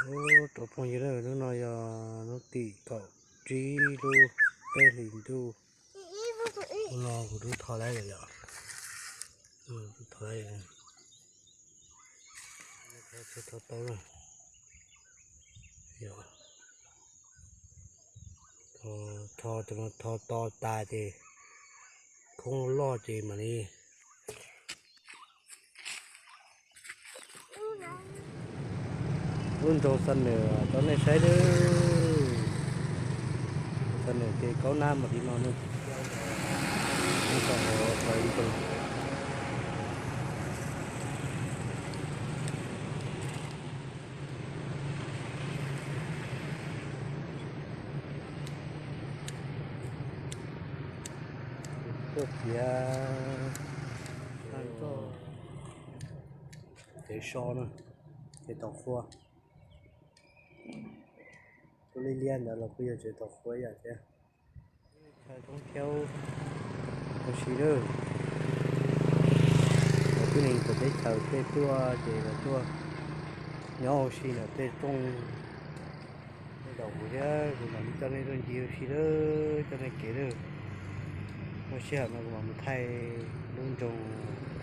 Ub, rau phooj ywg, lub no yog hnub tim kaum tsib lub peb hlis ntuj. Hnub no kuv twb tho laib lawm yom. Tho laib, tho taub na. Tho, tho to tas ces khoob loj ces mam li lub nroog Xa Nws rau nej saib nawb. Xa Nws ces kaub nab mas li no nawb. Tuaj txiav, txiav so na, txiav tau qhua. Tuaj liab liab ntawd los kuj yog tseem tau qhua ib yam thiab. Chaw thoob thiab ua si lawm. Cov tib neeg txawv teb chaws tej tuaj ces lawv tuaj nyob ua si ntawm tej rooj, tej daus huv thiab kuv mam li coj nej tuaj ncig ua si lawm, coj nej kev lawm. Muaj sij hawm no kuv mam mus thaij lub nroog